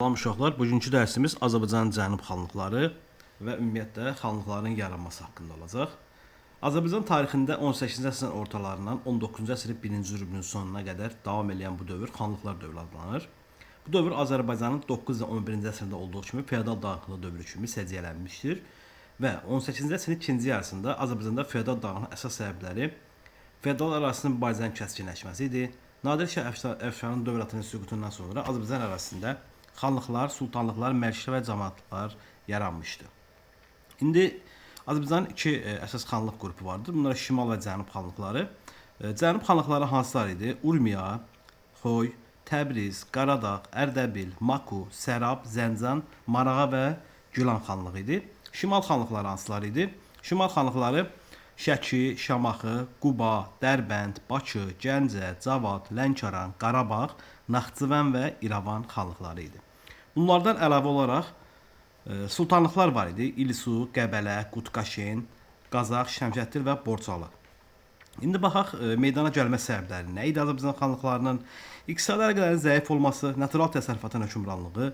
Salam uşaqlar, bugünkü dərsimiz Azərbaycanın cənub xanlıqları və ümumiyyətlə xanlıqların yaranması haqqında olacaq. Azərbaycan tarixində 18-ci əsrin ortalarından 19-cu əsrin birinci rübünün sonuna qədər davam edən bu dövr xanlıqlar dövrü adlanır. Bu dövr Azərbaycanın 9 və 11-ci əsrində olduğu kimi feodal dağınıqlığı dövrü kimi səciyyələnmişdir və 18-ci əsrin ikinci yarısında Azərbaycanda feodal dağınıqlığının əsas səbəbləri feodal ərazisinin mübarizənin kəskinləşməsi idi. Nadir Şah Əfşarın dövlətinin süqutundan sonra Azərbaycan ərazisində xanlıqlar, sultanlıqlar, məliklər və camaatlar yaranmışdı. İndi Azərbaycanın iki əsas xanlıq qrupu vardır. Bunlar şimal və cənub xanlıqları. Cənub xanlıqları hansılar idi? Urmiya, Xoy, Təbriz, Qaradağ, Ərdəbil, Maku, Sərab, Zəncan, Marağa və Gülan xanlığı idi. Şimal xanlıqları hansılar idi? Şimal xanlıqları Şəki, Şamaxı, Quba, Dərbənd, Bakı, Gəncə, Cavad, Lənkəran, Qarabağ, Naxçıvan və İrəvan xanlıqları idi. Bunlardan əlavə olaraq sultanlıqlar var idi. İlisu, Qəbələ, Qutqaşen, Qazax, Şəmşətdir və Borçalı. İndi baxaq meydana gəlmə səbəbləri nə idi Azərbaycan xanlıqlarının? İqtisadi əlaqələrin zəif olması, natural təsərrüfatın hökmranlığı,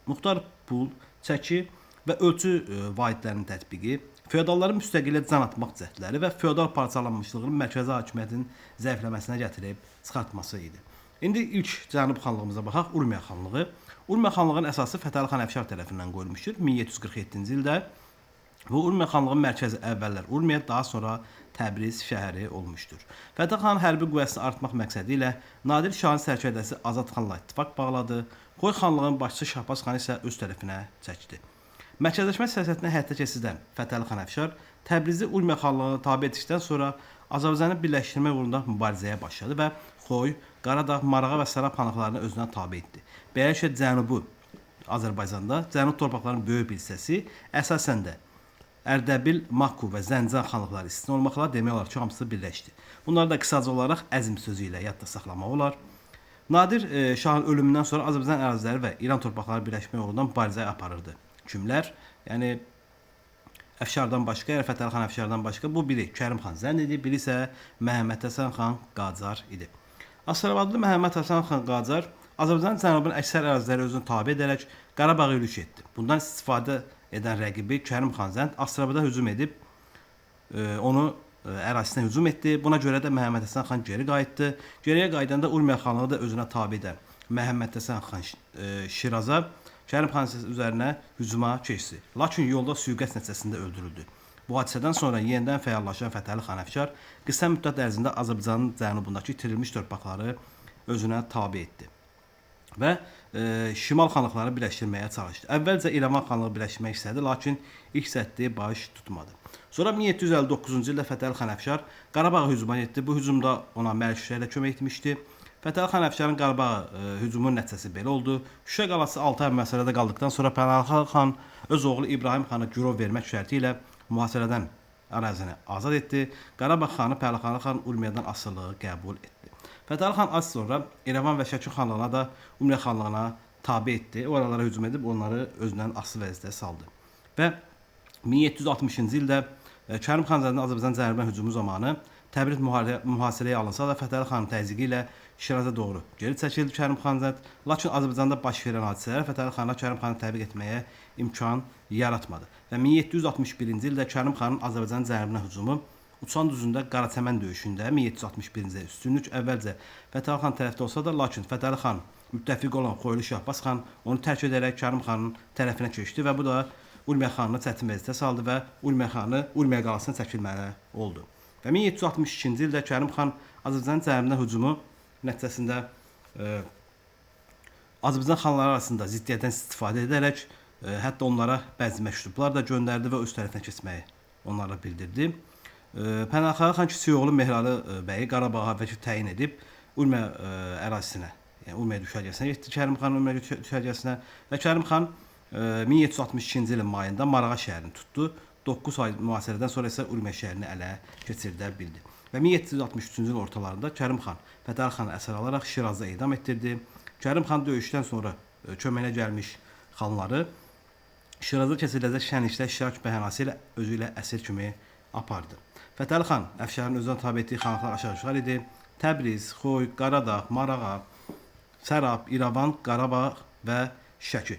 muxtar pul, çəki və ölçü vahidlərinin tətbiqi, feodalların müstəqilliyə can atmaq cəhdləri və feodal parçalanmışlığının mərkəzi hakimiyyətin zəifləməsinə gətirib çıxartması idi. İndi ilk cənub xanlığımıza baxaq, Urmiya xanlığı. Urmiya xanlığının əsası Fətəli xan Əfşar tərəfindən qoyulmuşdur 1747-ci ildə. Bu Urmiya xanlığının mərkəzi əvvəllər Urmiya, daha sonra Təbriz şəhəri olmuşdur. Fətəli xanın hərbi qüvvəsini artırmaq məqsədi ilə Nadir Şahın sərkərdəsi Azad xanla ittifaq bağladı. Xoy xanlığının başçısı Şahbaz xanı isə öz tərəfinə çəkdi. Mərkəzləşmə siyasətinə həyata keçirdən Fətəli xan Əfşar Təbrizi Urmiya xanlığına tabe etdikdən sonra Azərbaycanı birləşdirmək uğrunda mübarizəyə başladı və Xoy, Qaradağ, Marağa və Sərab xanlıqlarını özünə tabe etdi. Beləliklə Cənubi Azərbaycanda cənub torpaqlarının böyük bir hissəsi, əsasən də Ərdəbil, Maku və Zəncan xanlıqları istisna olmaqla demək olar ki, hamısı birləşdi. Bunları da qısaca olaraq əzm sözü ilə yadda saxlamaq olar. Nadir Şahın ölümündən sonra Azərbaycan əraziləri və İran torpaqları birləşmək uğrunda mübarizə aparırdı. Kimlər? Yəni Əfşardan başqa, yəni Fətəli xan Əfşardan başqa bu biri Kərim xan Zənd idi, biri isə Məhəmməd Həsən xan Qacar idi. Astarabadlı Məhəmməd Həsən xan Qacar Azərbaycan cənubunun əksər əraziləri özünə tabe edərək Qarabağa yürüş etdi. Bundan istifadə edən rəqibi Kərim xan Zənd Astarabada hücum edib onu ərazisinə hücum etdi. Buna görə də Məhəmməd Həsən xan geri qayıtdı. Geriyə qayıdanda Urmiya xanlığı da özünə tabe edən Məhəmməd Həsən xan Şiraza Kərim xan üzərinə hücuma keçdi. Lakin yolda sui-qəsd nəticəsində öldürüldü. Bu hadisədən sonra yenidən fəallaşan Fətəli xan Əfşar qısa müddət ərzində Azərbaycanın cənubundakı itirilmiş torpaqları özünə tabe etdi və şimal xanlıqlarını birləşdirməyə çalışdı. Əvvəlcə İrəvan xanlığı birləşdirmək istədi, lakin ilk cəhdi baş tutmadı. Sonra 1759-cu ildə Fətəli xan Əfşar Qarabağa hücuma getdi. Bu hücumda ona Məlikşah da kömək etmişdi. Fətəli xan Əfşarın Qarabağa hücumunun nəticəsi belə oldu. Şuşa qalası 6 ay mühasirədə qaldıqdan sonra Pənahlı xan öz oğlu İbrahim xanı girov vermək şərti ilə mühasirədən ərazini azad etdi. Qarabağ xanı Pənahlı xan Urmiyadan asılılığı qəbul etdi. Fətəli xan az sonra İrəvan və Şəki xanlığına da Urmiya xanlığına tabe etdi. Oralara hücum edib onları özündən asılı vəziyyətə saldı. Və 1760-cı ildə Kərim xan Zəndin Azərbaycan cənubuna hücumu zamanı Təbriz mühasirəyə alınsa da Fətəli xanın təzyiqi ilə Şiraza doğru geri çəkildi Kərim xan Zənd. Lakin Azərbaycanda baş verən hadisələr Fətəli xana Kərim xanı təbrik etməyə imkan yaratmadı. Və 1761-ci ildə Kərim xanın Azərbaycan cənubuna hücumu Uçan düzündə Qaraçəmən döyüşündə 1761-ci ildə üstünlük əvvəlcə Fətəli xan tərəfdə olsa da, lakin Fətəli xan müttəfiq olan Xoylu Şahbaz xan onu tərk edərək Kərim xanın tərəfinə keçdi və bu da Urmiya xanını çətin vəziyyətə saldı və Urmiya xanı Urmiya qalasına çəkilməli oldu. Və 1762-ci ildə Kərim xan Azərbaycan cənubuna hücumu nəticəsində Azərbaycan xanları arasında ziddiyyətdən istifadə edərək hətta onlara bəzi məktublar da göndərdi və öz tərəfinə keçməyi onlara bildirdi. Pənahxalı xan kiçik oğlu Mehralı bəyi Qarabağa vəkil təyin edib Urmiya ərazisinə, yəni Urmiya düşərgəsinə getdi Kərim xan Urmiya düşərgəsinə və Kərim xan 1762-ci ilin mayında Marağa şəhərini tutdu. 9 ay mühasirədən sonra isə Urmiya şəhərini ələ keçirdə bildi. Və 1763-cü ilin ortalarında Kərim xan Fətəli xanı əsir alaraq Şirazda edam etdirdi. Kərim xan döyüşdən sonra köməyinə gəlmiş xanları Şirazda keçiriləcək şənlikdə iştirak bəhanəsi ilə özü ilə əsir kimi apardı. Fətəli xan Əfşarın özünə tabe etdiyi xanlıqlar aşağıdakılar idi. Təbriz, Xoy, Qaradağ, Marağa, Sərab, İrəvan, Qarabağ və Şəki.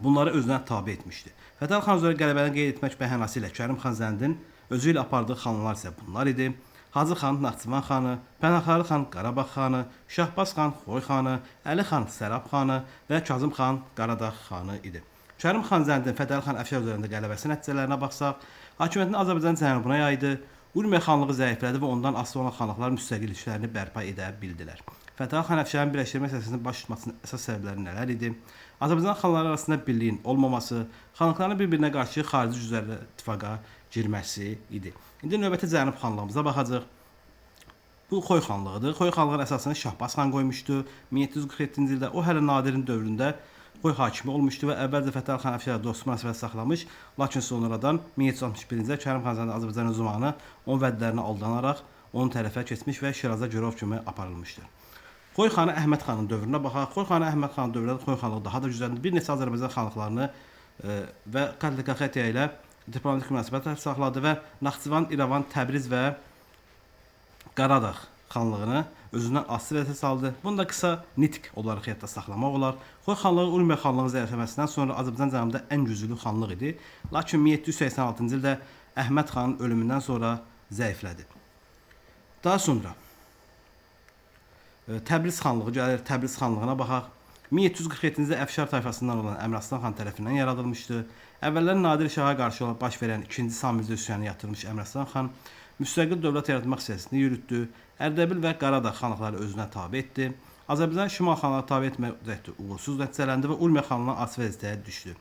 Bunları özünə tabe etmişdi. Fətəli xan üzrə qələbəni qeyd etmək bəhanəsi ilə Kərim xan Zəndin özü ilə apardığı xanlar isə bunlar idi. Hacı xan Naxçıvan xanı, Pənahxalı xan Qarabağ xanı, Şahbaz xan Xoy xanı, Əli xan Sərab xanı və Kazım xan Qaradağ xanı idi. Kərim xan Zəndin Fətəli xan Əfşar üzərində qələbəsi nəticələrinə baxsaq, hakimiyyətini Azərbaycan cənubuna yaydı, Urmiya xanlığı zəiflədi və ondan asılı olan xanlıqlar müstəqilliklərini bərpa edə bildilər. Fətəli xan Əfşarın birləşdirmə siyasətinin baş tutmasının əsas səbəbləri nələr idi? Azərbaycan xanları arasında birliyin olmaması, xanlıqların bir-birinə qarşı xarici güclərlə ittifaqa girməsi idi. İndi növbəti cənub xanlığımıza baxacağıq. Bu Xoy xanlığıdır. Xoy xanlığının əsasını Şahbaz xan qoymuşdu. 1747-ci ildə o hələ Nadirin dövründə Xoy hakimi olmuşdu və əvvəlcə Fətəli xan Əfşarla dost münasibət saxlamış, lakin sonradan 1761-ci ildə Kərim xan Zənd Azərbaycan zamanı onun vədlərinə aldanaraq onun tərəfə keçmiş və Şiraza girov kimi aparılmışdır. Xoy xanı Əhməd xanın dövrünə baxaq. Xoy xanı Əhməd xanın dövründə Xoy xanlığı daha da gücləndi. Bir neçə Azərbaycan xanlıqlarını və Kartli-Kaxetiya ilə diplomatik münasibətlər saxladı və Naxçıvan, İrəvan, Təbriz və Qaradağ xanlığını özündən asılı vəziyyətə saldı. Bunu da qısa nitq olaraq yadda saxlamaq olar. Xoy xanlığı Urmiya xanlığı zəifləməsindən sonra Azərbaycan cənubunda ən güclü xanlıq idi. Lakin 1786-cı ildə Əhməd xanın ölümündən sonra zəiflədi. Daha sonra Təbriz xanlığı gəlir. Təbriz xanlığına baxaq. 1747-ci ildə Əfşar tayfasından olan Əmiraslan xan tərəfindən yaradılmışdı. Əvvəllər Nadir Şaha qarşı baş verən 2-ci Samizdə üsyanı yatırmış Əmiraslan xan müstəqil dövlət yaratmaq siyasətini yürütdü. Ərdəbil və Qaradağ xanlıqları özünə tabe etdi. Azərbaycan şimal xanlığı tabe etmək cəhdi uğursuz nəticələndi və Urmiya xanlığına asılı vəziyyətə düşdü.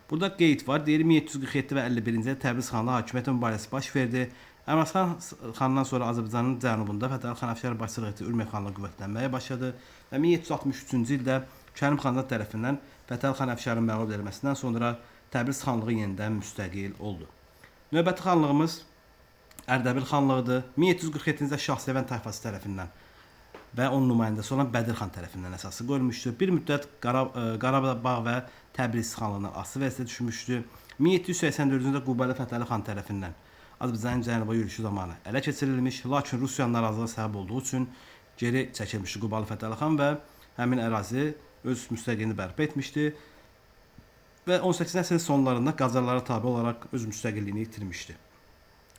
Burada qeyd var. Deyir 1747 və 51-ci ildə Təbriz xanlığı hakimiyyət mübarizəsi baş verdi. Əmiraslan xandan sonra Azərbaycanın cənubunda Fətəli xan Əfşar başçılıq etdiyi Urmiya xanlığı qüvvətlənməyə başladı və 1763-cü ildə Kərim xan Zənd tərəfindən Fətəli xan Əfşarın məğlub edilməsindən sonra Təbriz xanlığı yenidən müstəqil oldu. Növbəti xanlığımız Ərdəbil xanlığıdır. 1747-ci ildə Şahsevən tayfası tərəfindən və onun nümayəndəsi olan Bədir xan tərəfindən əsası qoyulmuşdu. Bir müddət Qarabağ və Təbriz xanlığından asılı vəziyyətə düşmüşdü. 1784-cü ildə Qubalı Fətəli xan tərəfindən Azərbaycanın cənuba yürüşü zamanı ələ keçirilmiş, lakin Rusiyanın narazılığı səbəb olduğu üçün geri çəkilmişdi Qubalı Fətəli xan və həmin ərazi öz müstəqilliyini bərpa etmişdi və 18-ci əsrin sonlarında Qacarlara tabe olaraq öz müstəqilliyini itirmişdi.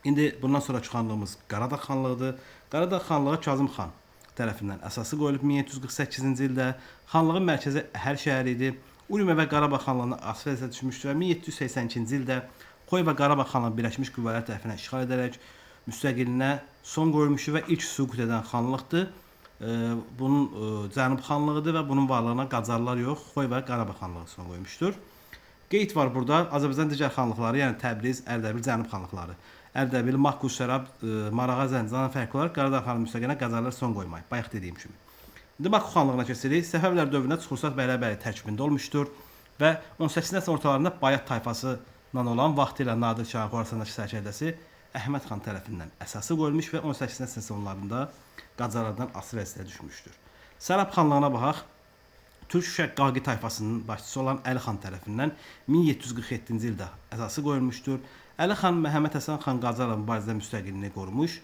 İndi bundan sonraki xanlığımız Qaradağ xanlığıdır. Qaradağ xanlığı Kazım xan tərəfindən əsası qoyulub 1748-ci ildə. Xanlığın mərkəzi Əhər şəhəri idi. Urmiya və Qarabağ xanlığına asılı vəziyyətə düşmüşdü və 1782-ci ildə Xoy və Qarabağ xanlığı Birləşmiş Qüvvələr tərəfindən işğal edərək müstəqilliyinə son qoyulmuşdu və ilk süqut edən xanlıqdır. Bunun Cənub xanlığıdır və bunun varlığına Qacarlar yox, Xoy və Qarabağ xanlığı son qoymuşdur. Qeyd var burada, Azərbaycan digər xanlıqları, yəni Təbriz, Ərdəbil, Cənub xanlıqları. Ərdəbil, Maku, Sərab, Marağa, Zəncan fərqli olaraq Qaradağ xanlığı müstəqilliyinə Qacarlar son qoymayıb, bayaq dediyim kimi. İndi Baku xanlığına keçirik. Səfəvilər dövründə Çıxursat bəylərbəyi tərkibində olmuşdur və 18-ci əsrin ortalarında Bayat tayfasından olan vaxtilə Nadir Şahın Xorasandakı sərkərdəsi Əhməd xan tərəfindən əsası qoyulmuş və 18-ci əsrin sonlarında Qacarlardan asılı vəziyyətə düşmüşdür. Sərab xanlığına baxaq. Türk Şəqqaqi tayfasının başçısı olan Əli xan tərəfindən 1747-ci ildə əsası qoyulmuşdur. Əli xan Məhəmməd Həsən xan Qacarla mübarizədə müstəqilliyini qorumuş,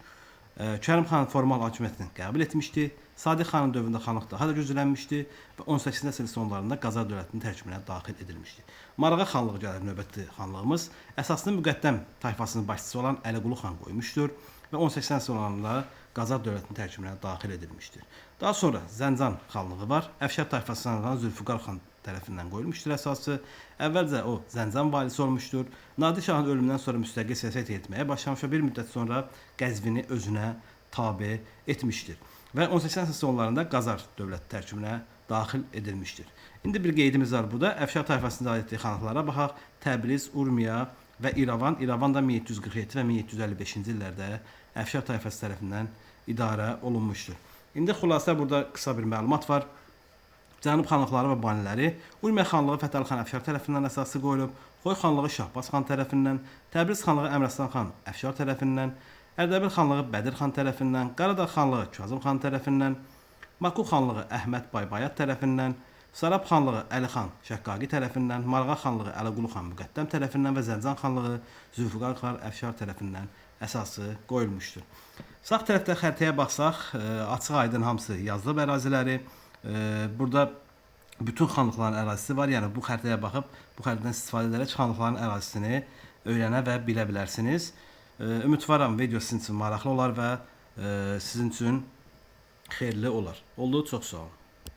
Kərim xan formal hakimiyyətini qəbul etmişdi. Sadiq xanın dövründə xanlıq daha da güclənmişdi və 18-ci əsrin sonlarında Qacar dövlətinin tərkibinə daxil edilmişdi. Marağa xanlığı gəlir növbəti xanlığımız. Əsasını Müqəddəm tayfasının başçısı olan Əliqulu xan qoymuşdur və 18-ci əsrin sonlarında Qacar dövlətinin tərkibinə daxil edilmişdir. Daha sonra Zəncan xanlığı var. Əfşar tayfasından olan Zülfüqar xan tərəfindən qoyulmuşdur əsası. Əvvəlcə o Zəncan valisi olmuşdur. Nadir Şahın ölümündən sonra müstəqil siyasət yeritməyə başlamış və bir müddət sonra Qəzvini özünə tabe etmişdir. Və 18-ci əsrin sonlarında Qacar dövləti tərkibinə daxil edilmişdir. İndi bir qeydimiz var burada. Əfşar tayfasının idarə etdiyi xanlıqlara baxaq. Təbriz, Urmiya və İrəvan. İrəvan da 1747 və 1755-ci illərdə Əfşar tayfası tərəfindən idarə olunmuşdur. İndi xülasə burada qısa bir məlumat var. Cənub xanlıqları və baniləri Urmiya xanlığı Fətəli xan Əfşar tərəfindən əsası qoyulub, Xoy xanlığı Şahbaz xan tərəfindən, Təbriz xanlığı Əmiraslan xan Əfşar tərəfindən, Ərdəbil xanlığı Bədir xan tərəfindən, Qaradağ xanlığı Kazım xan tərəfindən, Maku xanlığı Əhməd bay Bayat tərəfindən, Sərab xanlığı Əli xan Şəqqaqi tərəfindən, Marağa xanlığı Əliqulu xan Müqəddəm tərəfindən və Zəncan xanlığı Zülfüqar xan Əfşar tərəfindən əsası qoyulmuşdur. Sağ tərəfdə xəritəyə baxsaq, açıq aydın hamısı yazılıb əraziləri. Burada Bütün xanlıqların ərazisi var. Yəni bu xəritəyə baxıb bu xəritədən istifadə edərək xanlıqların ərazisini öyrənə və bilə bilərsiniz. Ümidvaram video sizin üçün maraqlı olar və sizin üçün xeyirli olar. Oldu, çox sağ olun.